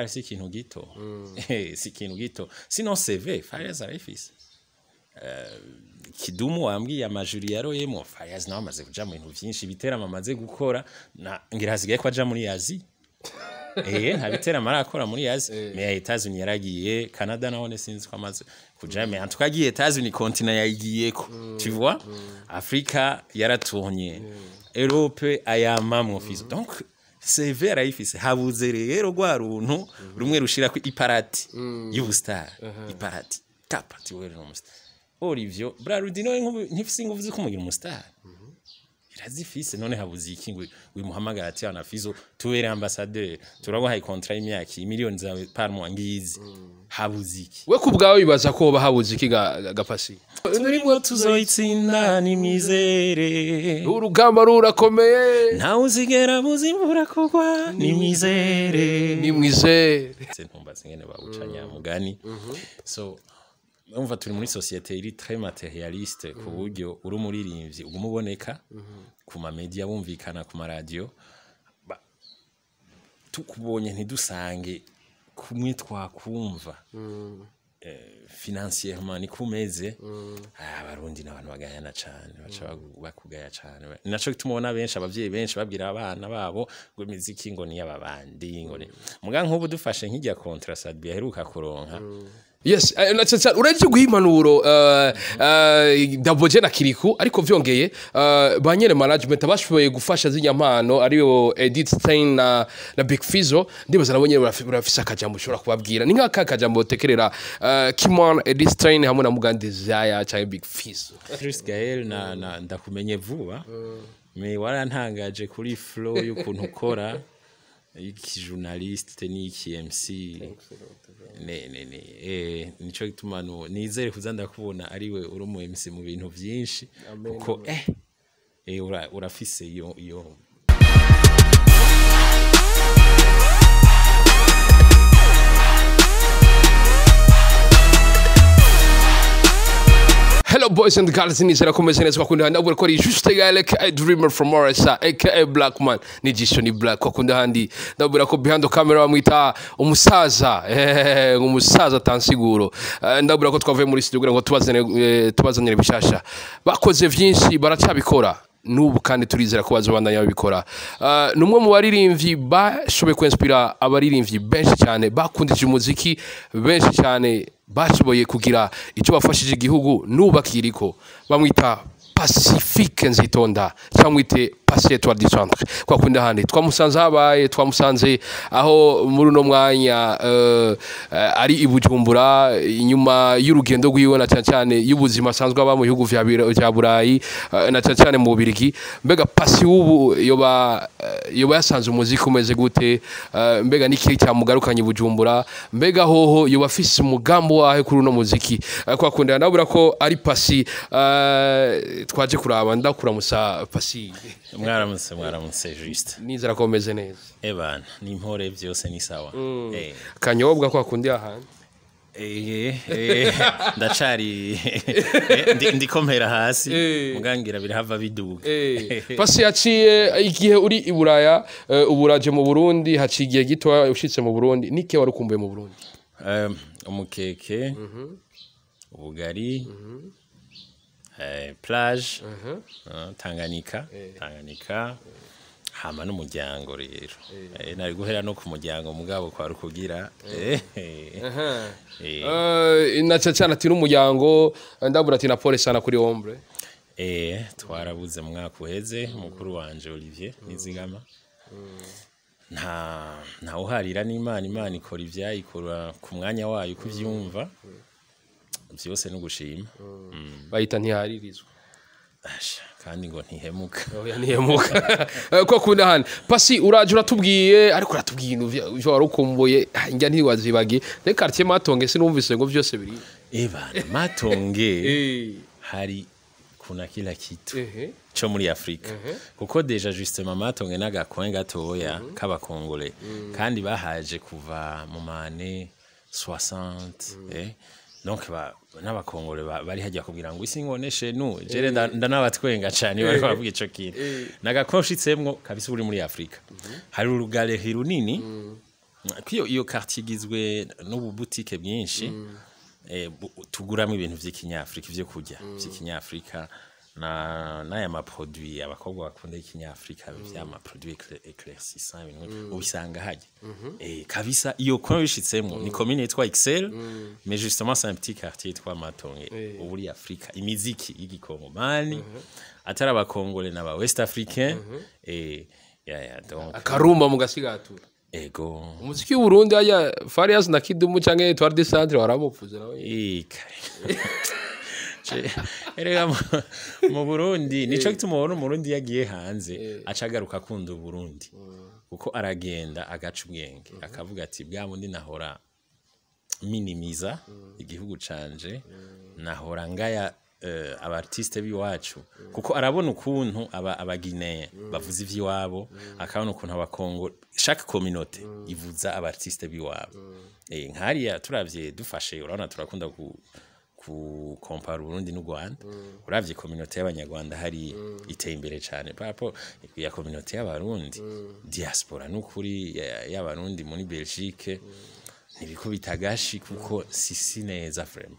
Star si ikintu gito. Si ikintu gito. Sinon CV Farias arayifise. Kidumu wambwiye amajuri yaroyemo, Farias nawe amaze kuja mu bintu vyinshi, ibiteramo amaze gukora, na ngira hasigaye ko aja muri Asie. Nta biteramo arakora muri Asie, mais États-Unis yaragiye, Canada nahone sinzi ko amaze kuja, mais en tout cas agiye États-Unis, continent yayigiyeko, tu vois, Afrika yaratonye, Europe ayamamwo Fizzo. Donc CV arayifise, habuze rero rwa runtu rumwe rushira ku iparati y'ubustar, iparati kapa tiwe no umustar. Or ivyo Brarudi nawe ntifise inguvu zo kumugira umustar, irazifise. None habuze iki ngo wimuhamagara ati: "Ana Fizzo, tubere ambassadeur, turaguhaye contrat y'imyaka, miliyoni zawe par mois ngizi"? Habuze iki? We ku bwawe wibaza ko hoba habuze iki gapasi? Turimo tuzoyitsinda, nimwizere. Urugamba rurakomeye. Ntawe uzigera abuza imvura kugwa, nimwizere. Nimwizere. Ntumbaze ingene bawuca nyamugani. So umva, turi muri société iri très matérialiste, ku buryo uri umuririmbyi uguma uboneka ku ma media, bumvikana ku maradiyo, tukubonye ntidusange kumwe twakumva financièrement niko umeze. Abarundi n'abantu bagayana cane, baca bakugaya cane. Ni naco gituma ubona benshi, abavyeyi benshi babwira abana babo ngo imiziki ngo ni y'ababandi, ngo ni muga. Nk'ubu dufashe nk'irya contrat Sat-B aheruka kuronka. Yes, na cyane cyane uraje guha impanuro Double J na Kiriku, ariko vyongeye ba nyene management bashoboye gufasha zirya mpano, ariyo Edith Stein na Big Fizzo. Ndibaza nabo nyene barafise akajambo ushobora kubabwira. Ni nk'aka kajambo tekerera Kimon, Edith Stein hamwe na Mugandi Desire cyangwa Big Fizzo? Chris Gael na ndakumenye vuba, mais warantangaje kuri flow y'ukuntu ukora iki journaliste n'iki MC. Ne nico gituma nizere kuza ndakubona ariwe uri umu MC mu bintu vyinshi, kuko urafise iyo. Hello boys and girls, nizera ko meze neza. Bakunda handi ko ari juste guy like a dreamer from Morisa, aka Black Man, ni jisho ni black. Bakunda handi ndabura ko behind the camera bamwita umusaza, umusaza tansiguro. Ndabura ko twavuye muri studio kugira ngo tubazanire bishasha. Bakoze vyinshi, baracabikora n'ubu, kandi turizera ko bazobandanya babikora. Ni umwe mu baririmbyi bashoboye kwinspira abaririmbyi benshi cyane, bakundije umuziki benshi cyane, bashoboye kugira icyo bafashije igihugu n'ubu bakiriko. Bamwita Pacifique Nzitonda, cyangwa mwite Passy Etoile du Centre. Kwa kundi handi twamusanze, habaye twamusanze aho muri uno mwanya ari i Bujumbura, inyuma y'urugendo rwiwe na cyane cyane y'ubuzima asanzwe aba mu bihugu vya Burayi, na cyane cyane mu Bubirigi. Mbega Passy ubu yoba yasanze umuziki umeze gute? Mbega niki cyamugarukanye i Bujumbura? Mbega hoho yoba afise umugambi wahe kuri uno muziki? Kwa kundi ndabura ko ari Passy twaje kuraba. Ndakuramusa Passy. Mwaramutse, mwaramutse Juste. Nizera ko umeze neza. Ebana, ni impore, byose ni sawa. Kanyobwa kwa kundi ahantu? Ndacari ndiko mpera hasi, mugangira birahava biduga. Passy, yaciye igihe uri i Buraya, ubu uraje mu Burundi, haciye igihe gito ushitse mu Burundi. Nike wari ukumbuye mu Burundi? Umukeke, ubugari, plage, Tanganyika, Tanganyika, hama n'umuryango rero. Nari guhera no ku muryango, mugabo kwari kugira. Na cyane cyane ati n'umuryango, ndabura ati na pole sana kuri ombre. Twarabuze mu mwaka uheze mukuru wanje Olivier Nizigama. Nta uharira n'Imana, Imana ikora ivyayikora ku mwanya wayo uko ivyumva. Vyose no gushima. Bayita ntiharirizwa. Asha, kandi ngo ntihemuka. Oya, ntihemuka. Ko kunda hano Passy uraje uratubwiye, ariko uratubwiye ibintu vyo wari ukumbuye, njya ntiwazibagiye. Ne quartier Matonge sinumvise ngo vyose biri. Ebana, Matonge hari kuna kila kitu co muri Afrika, kuko déjà justement Matonge n'agacoin gatoya k'abakongole, kandi bahaje kuva mu mane 60, donc n'abakongole bari hajya kugira ngo isi ngoneshe nu jere ndanabatwenga cane bariko bavuga ico kintu. N'agacoin ushitsemwo kabisa uri muri Afrika, hari urugalerie runini. Ko iyo quartier igizwe n'ububutike bwinshi, tuguramo ibintu vy'ikinyafrika, ivyo kurya vy'ikinyafrika na n'aya ma produit abakobwa bakunda y'ikinyafrika, vy'ama produit éclaircissant, ibintu ubisanga hajya. Kabisa iyo kono bishitsemwo ni commune yitwa Excel, mais justement c'est un petit quartier yitwa Matonge. Ubu uri Afrika, imiziki y'igikongomani, atari abakongole n'aba West Africain, ya donc. Akarumba mu gasigatura. Ego. Umuziki w'Uburundi hajya Farias na Kidumu canke Etoile du Centre waramupfuze nawe. Erega mu Burundi nico gituma ubona Umurundi yagiye hanze aca agaruka akunda Uburundi, kuko aragenda agaca ubwenge, akavuga ati: "Bwa bundi nahora minimiza igihugu canje, nahora ngaya aba artiste b'iwacu," kuko arabona ukuntu aba abagineye bavuza ivy'iwabo, akabona ukuntu abakongo, chaque communauté ivuza aba artiste b'iwabo. Nkariya turavye dufashe, urabona turakunda ku compara Burundi n'u Rwanda, uravye communauté y'abanyarwanda hari iteye imbere cyane par rapport ya communauté y'abarundi, diaspora n'ukuri y'abarundi muri Belgique ntibiko bitagashi, kuko si neza vraiment.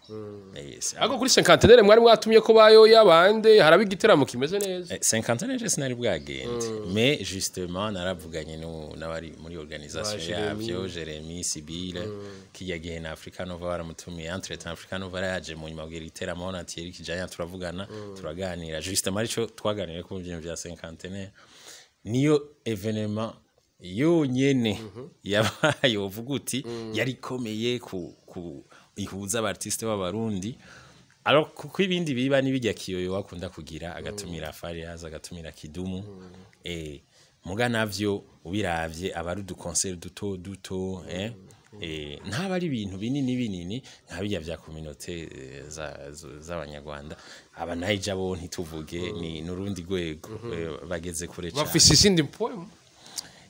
Ariko kuri cinquantenaire mwari mwatumye ko bayo yabande haraba igiteramo kimeze neza. Cinquantenaire je sinari bwagende, mais justement naravuganye n'abari muri organisation Ba Jeremy. yavyo, Jeremy, Sibile, kijya gihe na Africa Nova baramutumiye. Entre temps Africa Nova yaraje mu nyuma kugira igiteramo na Thierry Kijanya, turavugana, turaganira. Justement arico twaganiriye ku bintu vya cinquantenaire, niyo événement yonyene yabaye uvuga uti yari ikomeye ku ihuza aba artiste b'abarundi. Alors kuko ibindi biba nibijya Kiyoyo wakunda kugira, agatumira Fariaz, agatumira Kidumu, muga navyo ubiravye aba ari uduconcert duto duto, ntaba ari ibintu binini binini nka bijya vya communauté z'abanyarwanda. Aba Naija bo ntituvuge, ni n'urundi rwego, bageze kure cyane. Bafise izindi poem.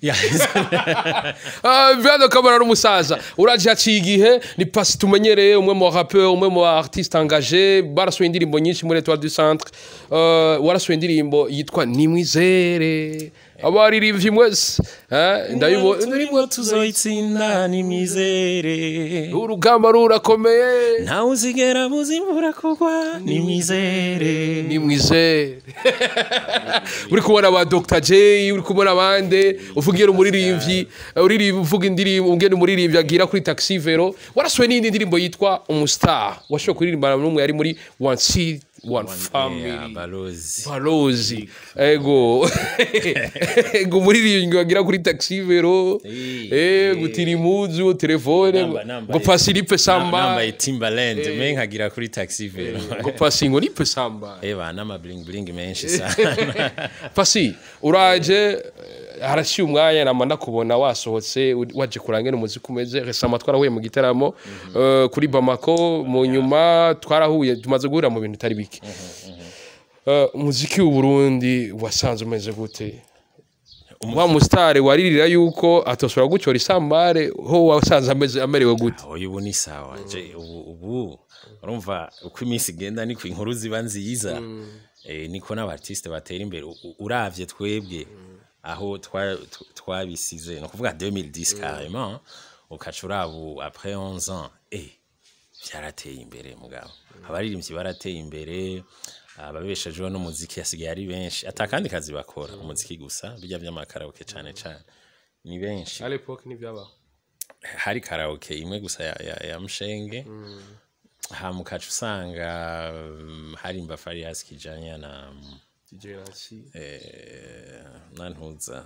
Yeah. Vyano kamara n'umusaza uraje haciye igihe ni pasi tumenyereye, umwe mu rappeur, umwe mu artiste engagé, barasohoye indirimbo nyinshi muri Etoile du Centre. Warasohoye indirimbo yitwa Nimwizere abaririmbyi mwese, ndabibona. Turimo tuzoyitsinda, nimwizere. Urugamba rurakomeye. Ntawe uzigera buza imvura kugwa, nimwizere. Nimwizere. Uri kubona ba Dr J, uri kubona abande uvugira umuririmbyi uririmba, uvuga indirimbo ungene umuririmbyi agira kuri taxi vélo. Warasohoye n'indi ndirimbo yitwa Umustar, washoboye kuririmbana n'umwe yari muri One City One Family. Yeah, Balozi. Balozi, ego ego, umuririmbyi wagira kuri taxi vélo, gutira impuzu, telefone, ngo pasi nipe samba. Nambaye Timberland me nkagira kuri taxi vélo. Ngo pasi ngo nipe samba. Eba n'ama bling bling menshi sana. Pasi uraje, harashiye umwanya nama ndakubona wasohotse waje kurangena umuziki umeze. Récemment twarahuye mu gitaramo kuri Bamako, mu nyuma twarahuye, tumaze guhurira mu bintu bitari bike. Umuziki w'u Burundi wasanze umeze gute? Wa musitari waririra yuko atosora gucora isambare ho, wasanze ameze amerewe gute? Oya, ubu ni sawa. Je ubu urumva uko iminsi igenda niko inkuru ziba nziza, niko n'aba artiste batera imbere. Uravye twebwe aho twabisize, no kuvuga 2010 carrément, ukaca uraba ubu après 11 ans, vyarateye imbere mugabo. Abaririmbyi barateye imbere, ababeshajeho n'umuziki hasigaye ari benshi, atakandi kazi bakora, umuziki gusa, bijya vy'amakaraoke cane cane ni benshi. À l'époque ntivyabaho. Hari karaoke imwe gusa ya Mshenge, hama ukaca usanga hari Farias Kijanya na DJ Nancy. Nantuza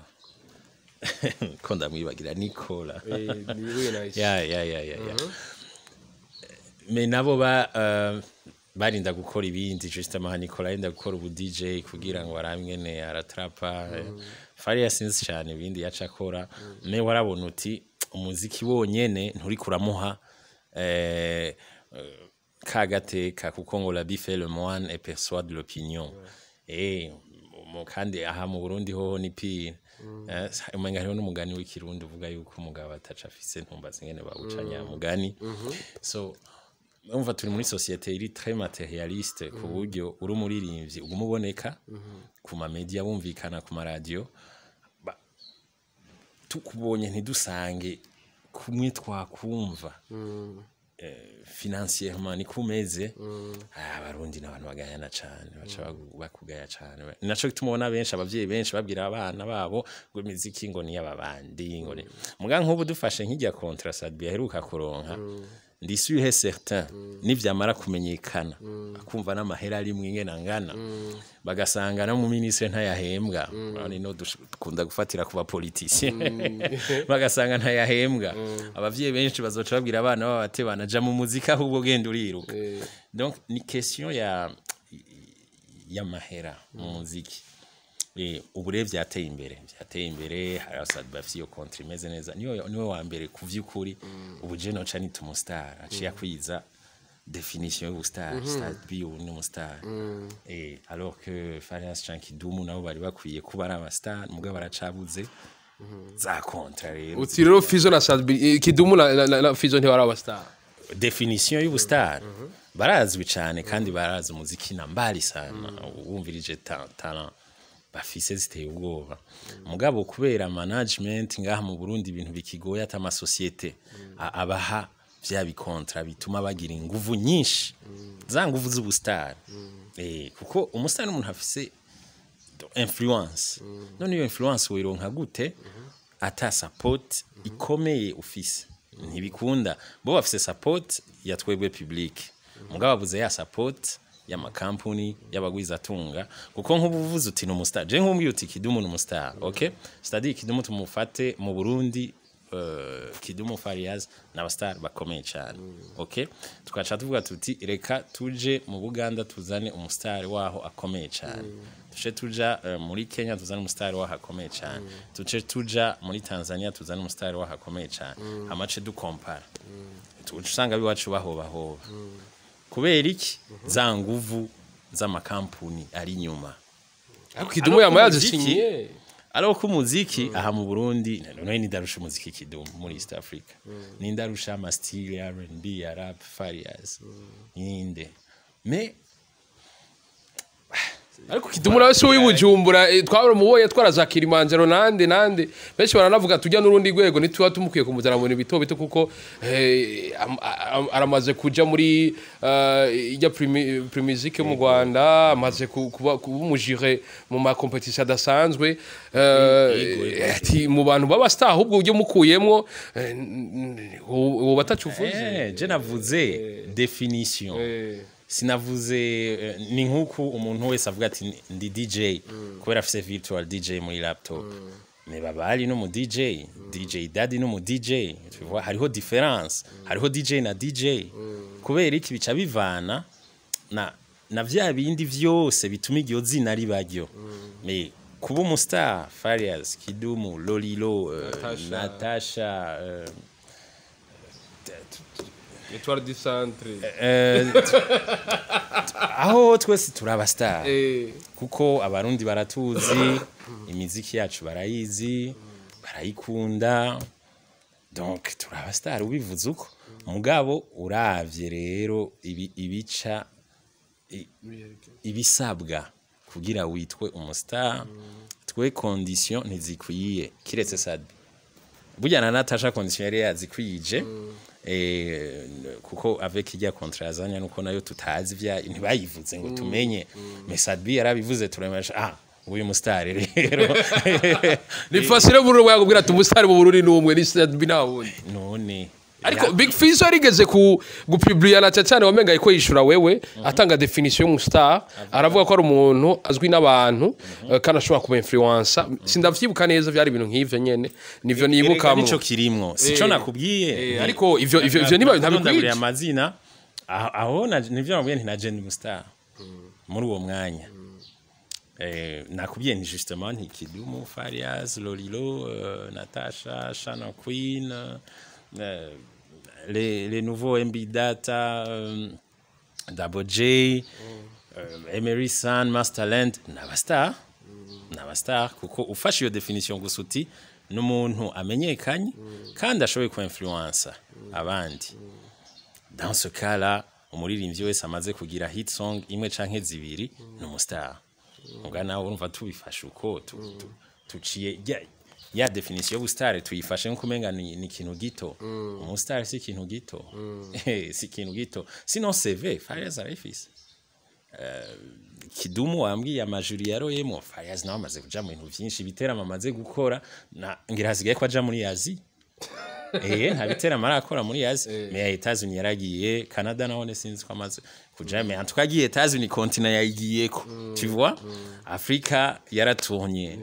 ko ndamwibagira, Nicola. Ni we nice. Ya, mais nabo ba barinda gukora ibindi. Justement Nicola arinda gukora ubu DJ kugira ngo aramwene aratrapa. Farias sinzi cyane ibindi yaca akora, mais warabona uti umuziki wonyene nturi kuramuha kagateka, kuko ngo l'habit fait le moine et persuade l'opinion. Kandi aha mu Burundi hoho ni pire. Umenga hariho n'umugani w'ikirundi uvuga yuko umugabo ataca afise, ntumbaze ingene bawuca nyamugani. So umva turi muri société iri très matérialiste, ku buryo uri umuririmbyi uguma uboneka ku ma media, bumvikana ku maradiyo, tukubonye ntidusange. Kumwe twakumva financièrement niko umeze. Abarundi n'abantu bagayana cane, baca bakugaya cane. Ni naco gituma ubona benshi, abavyeyi benshi babwira abana babo ngo imiziki ngo ni y'ababandi, ngo ni muga. Nk'ubu dufashe nk'irya contrat Sat-B aheruka kuronka, ndi sûr et certain nivyamara kumenyekana, akumva n'amahera arimwe ingene angana, bagasanga no mu ministre ntayahembwa. Urabona ino dukunda gufatira ku ba politicien, bagasanga ntayahembwa, abavyeyi benshi bazoca babwira abana babo bate banaja mu muziki, ahubwo genda uriruka. Donc ni question ya y'amahera mu muziki. Ubu rero vyateye imbere, hari abasad bafise iyo contrat imeze neza, niwe wa mbere ku vy'ukuri. Ubu je noca nita umustar aciye akwiza définition y'ubustar. Sat-B ubu ni umustar, alors que Farias canke Kidumu nabo bari bakwiye kuba ari abastar, mugabo baracabuze za contrat rero. Uti rero Fizo na Sat-B, Kidumu na Fizo ntibari abastar? Définition y'ubustar, barazwi cane kandi barazi umuziki na mbali sana, wumvirije talent bafise ziteye ubwoba, mugabo kubera management ngaha mu Burundi ibintu bikigoye, ata amasosiyete abaha vya bicontrats bituma bagira inguvu nyinshi, za nguvu z'ubustar, kuko umustar n'umuntu afise influence. None iyo influence wironka gute ata support ikomeye ufise? Ntibikunda. Bo bafise support ya twebwe public, mugabo babuze ya support y'amakampuni, y'abagwizatunga, kuko nk'ubu uvuze uti ni umustar, je nk'umbwiye uti Kidumu ni umustar, okay, c'est-à-dire Kidumu tumufate mu Burundi, Kidumu, Fariaz n'abastar bakomeye cyane, okay, tukaca tuvuga tuti reka tuje mu Buganda tuzane umustar waho akomeye cyane, tuce tuja muri Kenya tuzane umustar waho akomeye cyane, tuce tuja muri Tanzania tuzane umustar waho akomeye cyane, amace dukompara, usanga biwacu bahoba hoba. Kubera iki? Za nguvu z'amakampuni ari inyuma. Ariko Kidumu yama yazisinyiye. Ariko ko umuziki aha mu Burundi none nindarusha umuziki Kidumu muri East Africa, nindarusha ama style ya R&B, ya rap Farias, ninde mais? Ariko Kidumu nawe si uw'ibujumbura, twaramubonye twaraza Kilimanjaro nande nande, benshi baranavuga tujya n'urundi rwego, ntituba tumukwiye kumuzana mu bintu bito bito, kuko aramaze kuja muri ijya Primusic yo mu Rwanda, amaze kuba umujire mu ma compétition adasanzwe, Yego. ati mu bantu baba star ahubwo ujye mukuyemwo, uwo batacuvuze. Je navuze définition, sinavuze ni nkuko umuntu wese avuga ati ndi DJ kubera afise virtual DJ muri laptop, mais baba ari no mu DJ, DJ Daddy no mu DJ, tu vois, hariho différence, hariho DJ na DJ. Kubera iki? Bica bivana na vya bindi vyose bituma iryo zina ribaryo. Mais kuba umustar, Farias, Kidumu, Lolilo, Natasha. Natasha, Etoile du Centre. Aho twese turi abastar, kuko Abarundi baratuzi, imiziki yacu barayizi, barayikunda, donc turi abastar ubivuze uko. Mugabo uravye rero ibica ibisabwa kugira witwe umustar, twe condition ntizikwiye, kiretse Sat-B. Burya na Natasha condition yari yazikwije, kuko avec ijya contrat yazanya, nuko nayo tutazi vya ntibayivuze ngo tumenye, mais Sat-B yarabivuze, turemesha ah uyu mustar rero. Ni facile muri rwego ati umustar mu Burundi ni umwe, ni Sat-B, nta wundi. None Ariko Big Fizzo yarigeze ku gupubliya na cyane wamenga ko yishura wewe, atanga définition y'umustar, aravuga ko ari umuntu azwi n'abantu, kandi ashobora kuba influencer. Sindavyibuka neza, vyari ibintu nk'ivyo nyene nivyo nibukamwo. Nico kirimwo, sico nakubwiye. Ariko ivyo niba ntabikwije ntabikwije. Amazina aho nivyo nakubwiye nti na je ndi umustar muri uwo mwanya. Nakubwiye nti justement nti Kidumu, Farias, Lolilo, Natasha, Shana Queen, les nouveaux MB Data, Double J, Emery San, Masterland, n'abastar, n'abastar, kuko ufashe iyo définition gusa uti n'umuntu amenyekanye kandi ashoboye ku influencer abandi, dans ce cas là umuririmbyi wese amaze kugira hit song imwe canke zibiri ni umustar. Muga nawe urumva tubifashe uko tuciye Ya définition y'ubustar tuyifashe nko kumenga ni ikintu gito. Umustar si ikintu gito, si ikintu gito. Sinon CV Farias arayifise. Kidumu wambwiye amajuri yaroyemo, Farias nawe amaze kuja mu bintu vyinshi, ibiteramo amaze gukora, na ngira hasigaye ko aja muri Asie. Nta biteramo arakora muri Asie, mais Etats-Unis yaragiye, Canada naho sinzi ko amaze kuja, mais en tout cas agiye Etats-Unis, continent yayigiyeko, tu vois. Afrika yaratournye,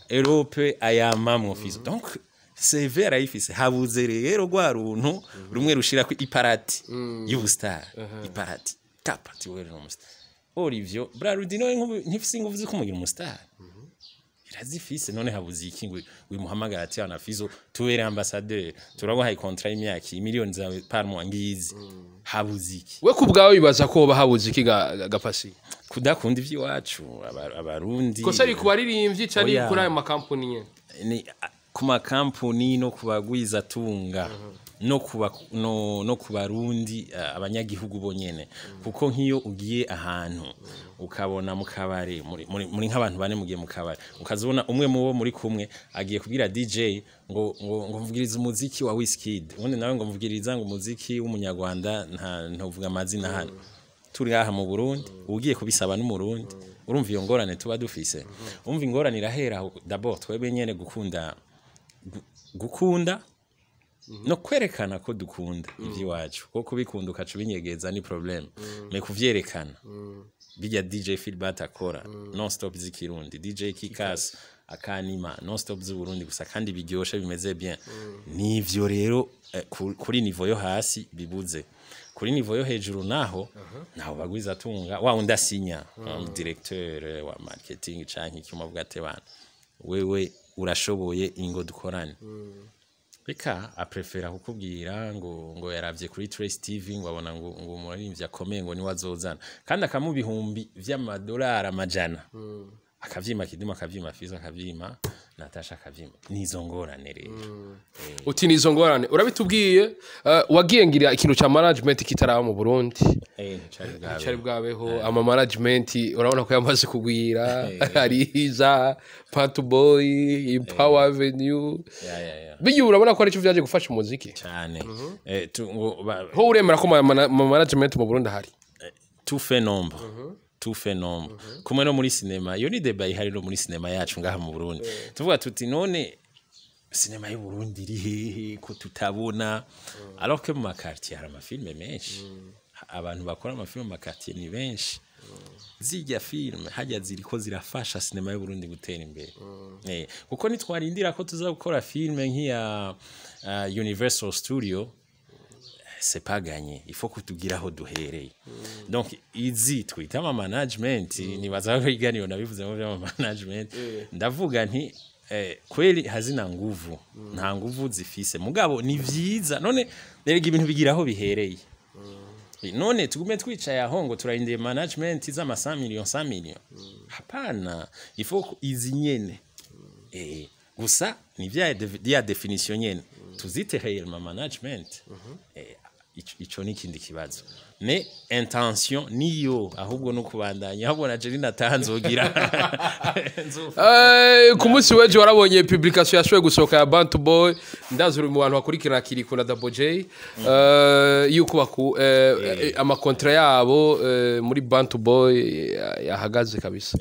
Europe ayamamwo Fizo. Donc CV arayifise, habuze rero rwa runtu rumwe rushira ku iparati y'ubustar, iparati kapa tiwe no umustar. Olivier Brarudi no ntifise inguvu zo kumugira umustar, irazifise. None habuze iki ngo wimuhamagara ati: "Ana Fizo, tubere ambassadeur, turaguhaye contrat y'imyaka, miliyoni zawe par mois ngizi"? Habuze iki? We ku bwawe wibaza ko hoba habuze iki gapasi? Kudakunda ivy'iwacu, Abarundi. Kosa ari ku baririmbyi cyari Oya. kuri ayo makampuni nyene? Ni ku makampuni no kubagwizatunga no ku Barundi, abanyagihugu bonyene, kuko nk'iyo ugiye ahantu ukabona mu kabare muri nk'abantu bane mugiye mu kabare, ukazibona umwe mu bo muri kumwe agiye kubwira DJ ngo mvugirize umuziki wa Wizkid, ubundi nawe ngo mvugiriza ngo umuziki w'umunyarwanda, nta ntuvuga amazina hano, turi aha mu Burundi, ugiye kubisaba n'Umurundi. Urumva iyo ngorane tuba dufise? Umva, ingorane irahera aho. D'abord twebwe nyene gukunda, gukunda no kwerekana ko dukunda ivy'iwacu, kuko kubikunda ukaca ubinyegeza ni problème, mais kuvyerekana bijya DJ Philbert akora non stop z'ikirundi, DJ Kikas akanima non stop z'Uburundi gusa, kandi biryoshe, bimeze bien. Nivyo rero kuri niveau yo hasi bibuze. Kuri niveau yo hejuru naho, naho bagwiza tunga wa undi asinya, directeur wa marketing canke iki, umavuga ati: "Bana, wewe urashoboye, ingo dukorane." Reka aprefera kukubwira ngo yaravye kuri Trace TV, ngo abona ngo umuririmbyi akomeye, ngo niwe azozana, kandi akamuha ibihumbi vy'amadolari amajana, akavyima Kidumu, akavyima Fizo, akavyima Natasha, akavyima. Nizo ngorane rero. Uti nizo ngorane urabitubwiye. Wagiye ngira ikintu ca management kitaraba mu Burundi. Nicari bwabe. Cyari bwabeho. Ama management urabona ko yamaze kugwira, hariza Pantu Boy, Power Avenue. Ya. Bigiye urabona ko aricyo vyaje gufasha umuziki? Cyane. Tu, ngo, Ho uremera ko ma management mu Burundi ahari? Tout fait nombre, tout fait nombre. Kumwe no muri cinéma, iyo ni débat ihari no muri cinéma yacu ngaha mu Burundi. Tuvuga tuti: "None cinéma y'u Burundi iri hehe ko tutabona?" Alors que mu maquartier hari amafilme menshi, abantu bakora amafilme mu maquartier ni benshi. Zirya filme hajya ziriko zirafasha cinéma y'u Burundi gutera imbere, kuko nitwarindira ko tuza gukora filme nk'iya Universal Studio, c'est pas gagné. Il faut kutugira aho duhereye. Donc izi twita ama management, nibaza ko iganiro nabivuze mu vy'ama management, ndavuga nti kweli hazina nguvu, nta nguvu zifise, mugabo ni vyiza. None rega ibintu bigira aho bihereye. None tugume twicaye aho ngo turarindiye management z'ama 100 millions, 100 millions? Hapana, il faut ko izi nyene, gusa ni vya ya définition nyene, tuzite réellement management. Ico ni ikindi kibazo, mais intention niyo, ahubwo no kubandanya, ahubwo na Jerina tanzogira. Ku munsi w'ejo warabonye publication yashoboye gusohoka ya Bantu Boy. Ndazi uri mu bantu bakurikirana Kirikou na Double J, yuko baku amakontra yabo muri Bantu Boy yahagaze kabisa.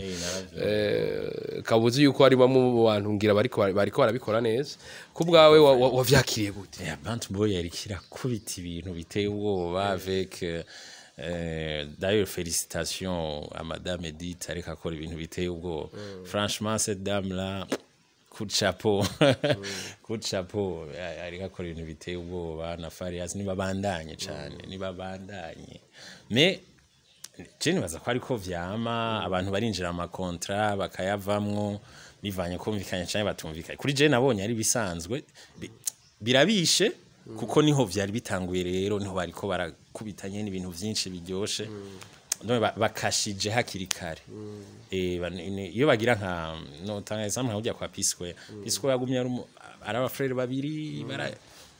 Kabuzi yuko ari bamwe mu bantu ngira bariko barabikora neza. Ku bwawe wavyakiriye gute? Yeah, Bantu Boy yariko irakubita ibintu biteye ubwoba avec d'ailleurs félicitations à madame Edith, ariko akora ibintu biteye ubwoba. Franchement, cette dame là, coup de chapeau, coup de chapeau. Ariko akora ibintu biteye ubwoba na Farias, nibabandanye cane, nibabandanye. Mais je nibaza ko ariko vyama, abantu barinjira ama contrat bakayavamwo bivanye kumvikanye canke batumvikanye. Kuri je nabonye ari bisanzwe, birabishe kuko niho vyari bitanguye rero, niho bariko barakubitanye n'ibintu vyinshi biryoshe. None bakashije hakiri kare. Iyo bagira nka no tanga exemple nka kwa P-Square. P-Square yagumye ari abafrere babiri bara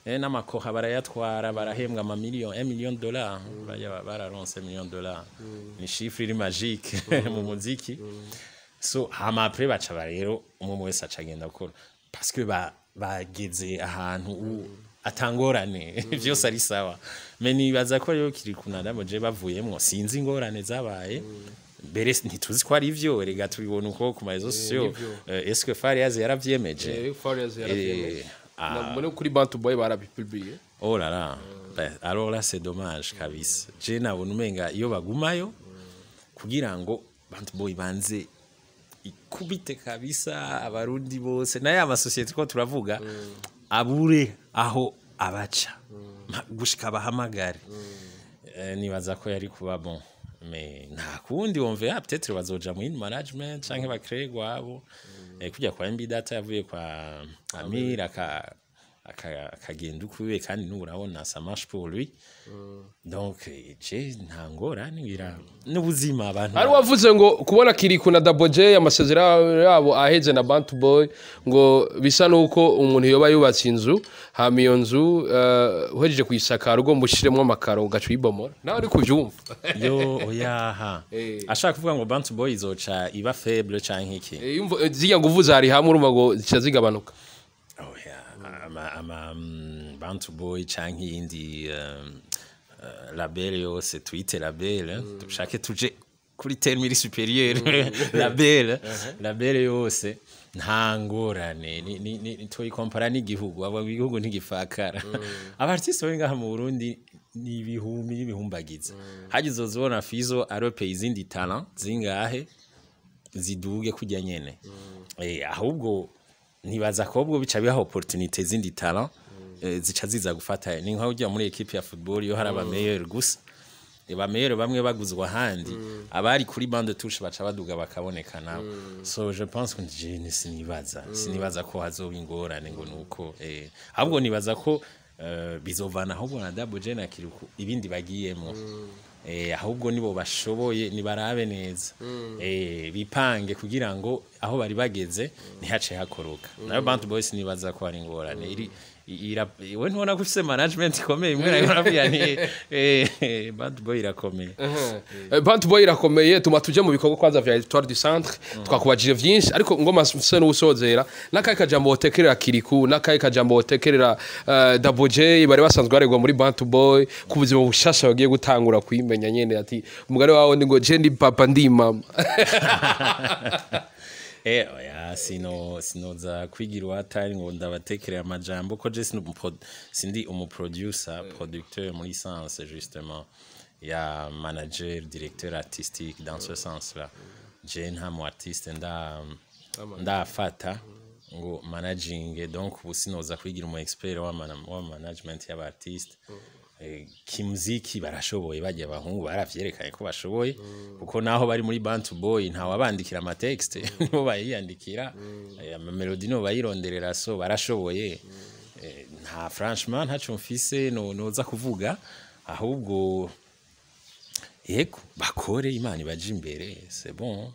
n'amakoha barayatwara, barahembwa ama million, 1 million de dollars, baya bararonse million de dollars, ni chiffre iri magique mu muziki. So hama après baca rero umwe wese aca agenda gukora. Parce que bageze ahantu atangorane, vyose ari sawa. Mais nibaza ko rero Kirikou na Double J bavuyemwo, sinzi ingorane zabaye mbere, ntituzi ko ari ivyo. Erega tubibona uko ku ma réseaux sociaux. Est-ce que Fariaz yaravyemeje? Fariaz yaravyemeje. Ah. Muri kuri Bantu Boy barabipubliye. Oh là là. Ben, alors là c'est dommage kabisa. Je nabona umenga iyo bagumayo kugira ngo Bantu Boy banze ikubite kabisa Abarundi bose naye amasosiyete ko turavuga abure aho abaca gushika bahamagare. Nibaza ko yari kuba bon, mais nta kundi, wumve, ah, peut-être bazoja mu management canke bacrée gwabo. Kujya kwa MB Data yavuye kwa Amir akagenda ukwiwe, kandi n'ubu urabona ça marche pour lui. Donc je nta ngorane, ngira n'ubuzima abantu. Hari wavuze ngo kubona Kirikou na Double J amasezerano yabo aheze na Bantu Boy, ngo bisa nuko umuntu yoba yubatse inzu, hama iyo nzu uhejeje kuyisakara ugomba ushiremo amakaro, ugaca uyibomora. Nawe uri kuvyumva? Yo, oyaha. Ashaka kuvuga ngo Bantu Boy izoca iba faible canke iki? Zirya nguvu zari hamwe, urumva ngo zica zigabanuka. Oya, ama Bantu Boy canke iyindi label yose, tuyite label, dushake tuje kuri terme iri supérieur, label yose nta ngorane. Ni tuyikompara n'igihugu, abo igihugu ntigifakara. Aba artiste bari ngaha mu Burundi ni ibihumbi n'ibihumbagiza. Hagize uzobona Fizo arope izindi talent zingahe ziduge kujya nyene. Ahubwo nibaza ko ubwo bica biha opportunité zindi talent, zica ziza gufata. Ni nka ujya muri équipe ya football, iyo hari aba meilleur gusa, ba meilleur bamwe baguzwa ahandi, abari kuri banc de touche baca baduga bakaboneka nabo. So je pense que je ne sinibaza ko hazoba ingorane ngo nuko, ahubwo nibaza ko bizovana ahubwo na Double J na Kirikou ibindi bagiyemo. Ahubwo nibo bashoboye, nibarabe neza, bipange kugira ngo aho bari bageze ntihace hakoroka. Nayo Bantu Boys nibaza ko hari ingorane iri we ntubona ko ufise management ikomeye imwe nayo uravuga ni Bantu Boy irakomeye. Bantu Boy irakomeye. Tuma tuje mu bikorwa kwanza vya Etoile du Centre. Twakubajije vyinshi, ariko ngoma mfise n'usozera n'akahe kajambo wotekerera Kirikou, n'akahe kajambo wotekerera Double J bari basanzwe baregwa muri Bantu Boy, ku buzima bushasha bagiye gutangura kwimenya nyene, ati umugore wawe ndi ngo je ndi papa ndi mama. Oya, sinoza kwigira uwatari ngo ndabatekerera amajambo, ko je sindi umuproducer, producteur muri sens justement ya manager, directeur artistique. Dans ce sens là je nta mu artiste ndafata ngo managing. Donc ubu sinoza kwigira umu expert wa management y'aba artiste. Kimuziki barashoboye, bajya abahungu baravyerekanye ko bashoboye, kuko naho bari muri Bantu Boy nta wabandikira ama texte, nibo bayiyandikira, ama melody nibo bayironderera. So barashoboye. Nta, franchement ntaco mfise no noza kuvuga, ahubwo yego bakore, Imana ibaje imbere, c'est bon.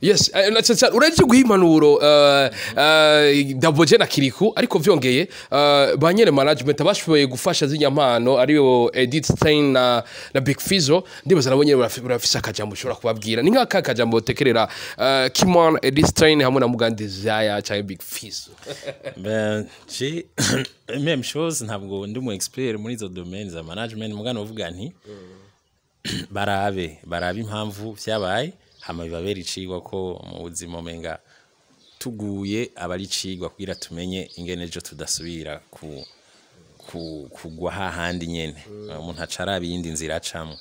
Yes, na cyane cyane uraje guha impanuro Double J na Kirikou, ariko vyongeye ba nyene management bashoboye gufasha zirya mpano, ariyo Edith Stein na Big Fizzo. Ndibaza nabo nyene barafise akajambo ushobora kubabwira. Ni nk'aka kajambo utekerera Kimon, Edith Stein hamwe na Mugandi Desire cyangwa Big Fizzo? Ben, j'ai même chose, ntabwo ndi umu expert muri izo domaine za management, mugano uvuga nti barabe impamvu vyabaye, hama bibabera icigwa, ko mu buzima umenga tuguye aba ari icigwa kugira tumenye ingene ejo tudasubira ku kugwa hahandi nyene. Umuntu aca araba iyindi nzira acamwo.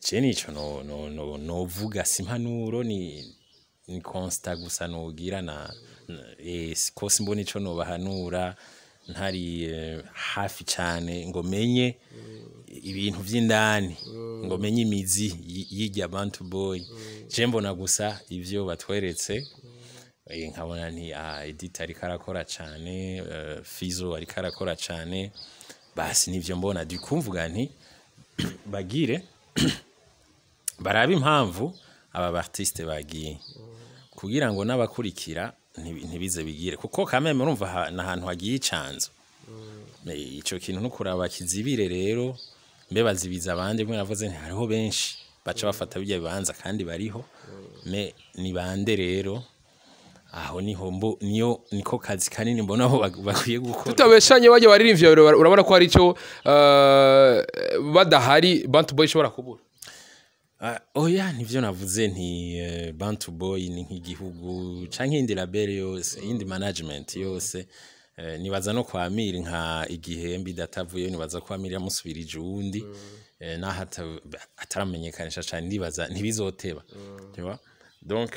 Je nico no novuga, si impanuro, ni constat gusa nogira na ko simbona ico nobahanura ntari hafi cane ngo menye ibintu vy'indani, ngo menye imizi y'irya Bantu Boy. Je mbona gusa ivyo batweretse, nkabona nti ah, Edith ariko arakora cane, Fizo ariko arakora cane, basi nivyo mbona. Du coup mvuga nti bagire barabe impamvu aba artiste bagiye, kugira ngo n'abakurikira ntibize bigire, kuko kameme urumva n'ahantu hagiye icanzo. Ico kintu no kuraba kizibire rero, mbe bazibiza abandi mwe navuze nti hariho benshi baca bafata bijya bibanza kandi bariho, mais ni bande rero? Aho niho mbo niyo niko kazi kanini mbona aho bakwiye gukora. Tutabeshanye, bajya baririmbyi babiri, urabona ko hari icyo badahari Bantu Boy ishobora kubura? Ah, oya, nivyo navuze nti Bantu Boy ni nk'igihugu canke iyindi label yose, iyindi management yose. Nibaza no kwa Amir, nka igihe MB datavuye, nibaza ko Amir yamusubirije uwundi, naho ataramenyekanisha cane, ndibaza ntibizoteba, tu vois. Donc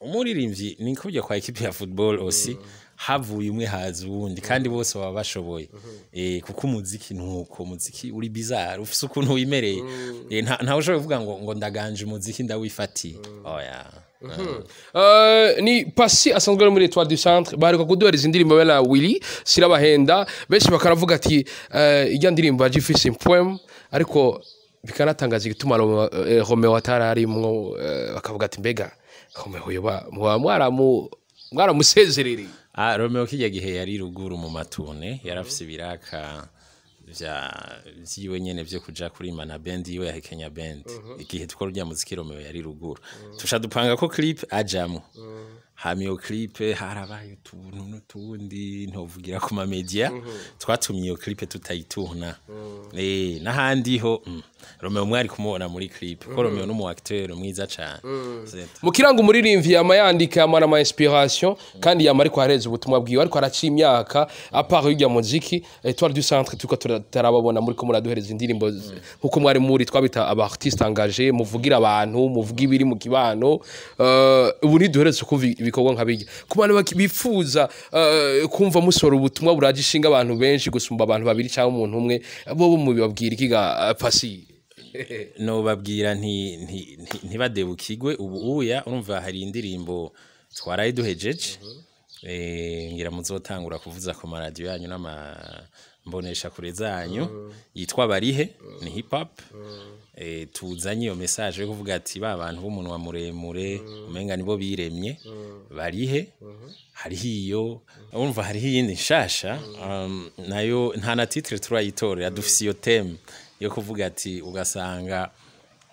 umuririmbyi ni kujya kwa équipe ya football aussi, havuye umwe haza uwundi, kandi bose baba bashoboye, kuko umuziki nuko umuziki uri bizarre, ufise ukuntu wimereye. Ntawe ushobora kuvuga ngo ndaganje umuziki ndawifatiye, oya. Ni Pasi asanzwe ari muri Etoile du Centre, baheruka kuduhereza indirimbo bena Willy Sirabahenda. Benshi bakaravuga ati ijya ndirimbo yaje ifise poem, ariko bikanatangaza igituma Romeo atararimwo. Bakavuga ati mbega Romeo yoba muba mwaramusezerereye? Ah, Romeo kijya gihe yari ruguru mu matune, yarafise ibiraka vya vyiwe nyene vyo kuja kurimba na band yiwe ya Kenya Band. Igihe tukora urya muziki, Romeo yari ruguru, tusha dupanga ko clip ajamwo. Hama iyo clip harabaye utuntu n'utundi ntovugira ku ma media twatumye iyo clip tutayituna. N'ahandi ho Romeo mwari kumubona muri clip, ko Romeo n'umu acteur mwiza cane. Mu kiranga umuririmbyi yama yandika, yamara ama inspiration, kandi yama ariko areza ubutumwa bwiwe, ariko araca imyaka à part y'urya muziki. Etoile du Centre turiko turababona muri ko muraduhereza indirimbo nkuko mwari muri twabita aba artiste engagé, muvugira abantu, muvuga ibiri mu kibano. Ubu ntiduheretse kumva ibikorwa nka bijya ku bantu bifuza kumva musora ubutumwa buraje ishinga abantu benshi gusumba abantu babiri cyangwa umuntu umwe, bo mubibabwira iki ga Pasi? Nobabwira ntibadebukigwe. Ubu uya urumva hari indirimbo twaraye duhejeje, ngira muzotangura kuvuza ku maradiyo yanyu n'ama mbonesha kure zanyu, yitwa Barihe, ni hip hop. Tuzanye iyo message yo kuvuga ati ba bantu b'umunwa muremure umenga nibo biremye, barihe? Hariho iyo, urumva hariho iyindi nshasha, nayo nta na titre turayitorera. Dufise iyo thème yo kuvuga ati ugasanga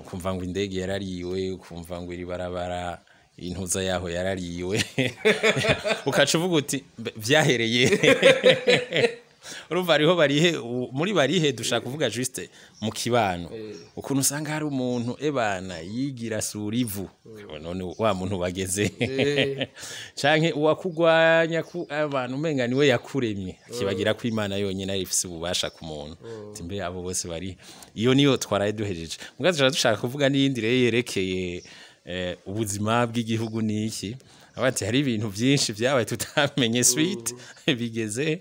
ukumva ngo indege yarariwe, ukumva ngo iri barabara intuza yaho yarariwe, ukaca uvuga uti "Mbe, vyahereye." Urumva hariho Barihe. Muri Barihe dushaka kuvuga juste mu kibano ukuntu usanga hari umuntu ebana yigira sura ivu, none wa muntu bageze canke uwakugwanya ku abantu umenga niwe yakuremye, akibagira ko Imana yonyine ari ifise ububasha ku muntu, ati mbe abo bose bari? Iyo niyo twaraye duhejeje. Mugazi dushaka dushaka kuvuga n'iyindi rero yerekeye ubuzima bw'igihugu niki, ati hari ibintu byinshi byabaye tutamenye suite bigeze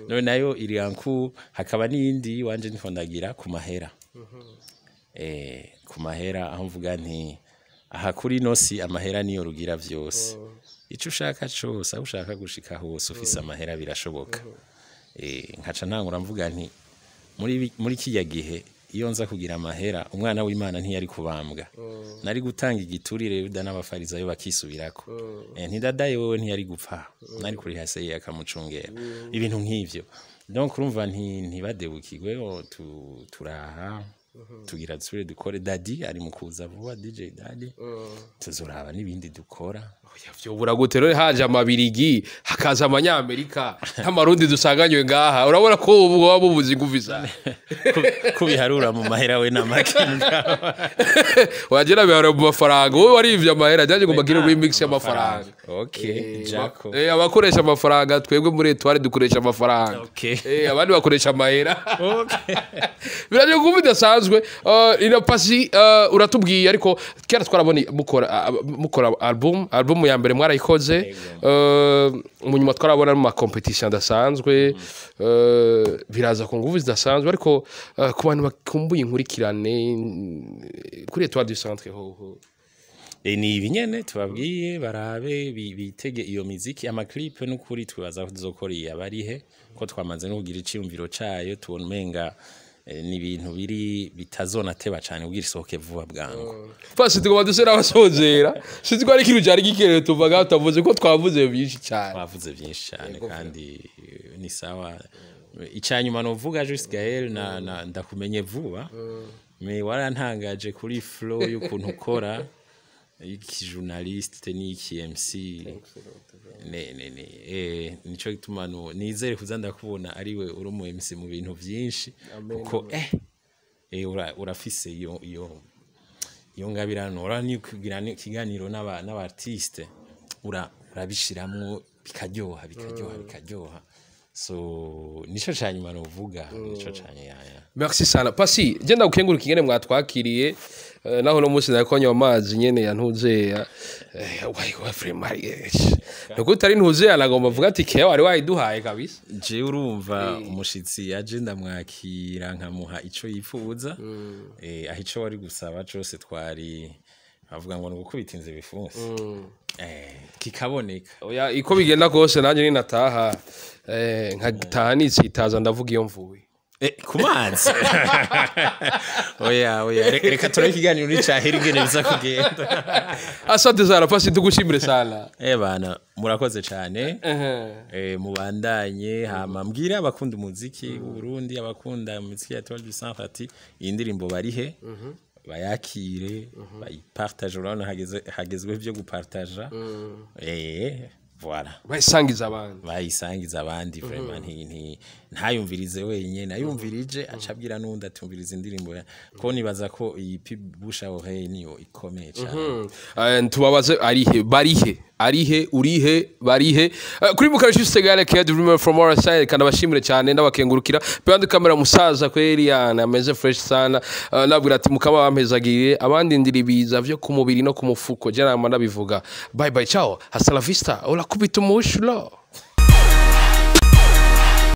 none, nayo iri anku. Hakaba n'iyindi wanje nfondagira ku mahera, ku mahera aho mvuga nti aha kuri nosi amahera niyo rugira vyose, ico ushaka cose, aho ushaka gushika hose, ufise amahera birashoboka. Nkaca ntangura mvuga nti muri kijya gihe iyo nza kugira amahera, umwana w'Imana ntiyari kubambwa, nari gutanga igiturire, Yuda n'abafarizayo bakisubirako. Ntidadaye wewe ntiyari gupfa, nari kuri hase akamucungera, ibintu nk'ivyo. Donc urumva ntibadebukirwe, turaha tugira dusubire dukore. Dadi ari mu kuza vuba, DJ Dadi, tuzoraba n'ibindi dukora. Vyobura gute rero haje amabirigi, hakaza abanyamerika n'amarundi dusanganywe ngaha? Urabona ko ubu waba bubuze ingufu zawe. Kubiharura mu mahera we na make. Wagera biharura mu mafaranga, wowe warivye amahera byaje ngo bagire remix y'amafaranga. Okay, Jaco. Abakoresha amafaranga, twebwe muri Etoile dukoresha amafaranga. Abandi bakoresha amahera. Biraje kuba bidasanzwe. Ina Pasi, uratubwiye, ariko kera twarabona mukora album ya mbere mwarayikoze, mu nyuma twarabona mu ma competition adasanzwe, biraza ku nguvu zidasanzwe, ariko ku bantu bakumbuye inkurikirane kuri Etoile du Centre hoho? Ni ibi nyene tubabwiye, barabe bitege iyo miziki, ama clip. N'ukuri twibaza ko tuzokora iya Barihe, ko twamaze no kugira iciyumviro cayo, tubona umenga ni ibintu biri bitazonateba cane kugira isohoke vuba bwangu. Pasi, tugomba duse n'abasozera. Sinzi ko ari ikintu cyari gikenewe tuvuga tutavuze, ko twavuze byinshi cyane. Twavuze byinshi cyane kandi ni sawa. Icanyuma novuga, Juste Gaël, na ndakumenye vuba, me warantangaje kuri flow y'ukuntu ukora iki journaliste n'iki MC. Nico gituma nizere kuza ndakubona ariwe uri umu MC mu bintu vyinshi, kuko urafise iyo ngabirano, ura ni kugira ikiganiro n'aba artiste, urabishiramwo bikaryoha, bikaryoha, bikaryoha. So nico ca nyuma novuga, nico ca ya. Merci sana, Pasi. Je ndagukenguruka ingene mwatwakiriye, naho no munsi nariko amazi nyene ya ntuzeya, wayi wa vraiment, nuko utari ntuzeya, nagomba mvuga ati keya wari wayiduhaye kabisa. Jewe urumva umushitsi yaje ndamwakira nkamuha ico yifuza, aho ico wari gusaba cose twari bavuga ngo ni ugukubita inzu ibifunsi, kikaboneka. Oya, iko bigenda kose nanjye ninataha, nkataha nitsitaza, ndavuga iyo mvuye. Ku mazi? Oya, oya, reka tureke ikiganiro nicahera ingene biza kugenda. Asante sana, Pasi, tugushimire sana. Bana, murakoze cane. Mubandanye, hama mbwira abakunda umuziki w'u Burundi, abakunda umuziki ya Etoile du Centre, ati iyi ndirimbo barihe bayakire, bayipartage. Urabona hagezweho ivyo gupartaja, voilà. Bayisangiza abandi. Bayisangiza abandi vraiment, ntayumvirize wenyene, ayumvirije aca abwira n'uwundi atumviriza indirimbo ko nibaza ko iyi bouche à oreille niyo ikomeye cane. Tubabaze arihe, barihe, arihe, urihe, barihe? Kuri mukara Juste Gale Care Dreamer from our side, kandi abashimire cyane, ndabakengurukira. Behind camera musaza kweli yana ameze fresh sana. Nabwira ati mukaba bampezagiriye abandi ndiribiza vyo ku mubiri no ku mufuko, je nama ndabivuga. Bye bye, ciao, hasta la vista, urakubita umushulo.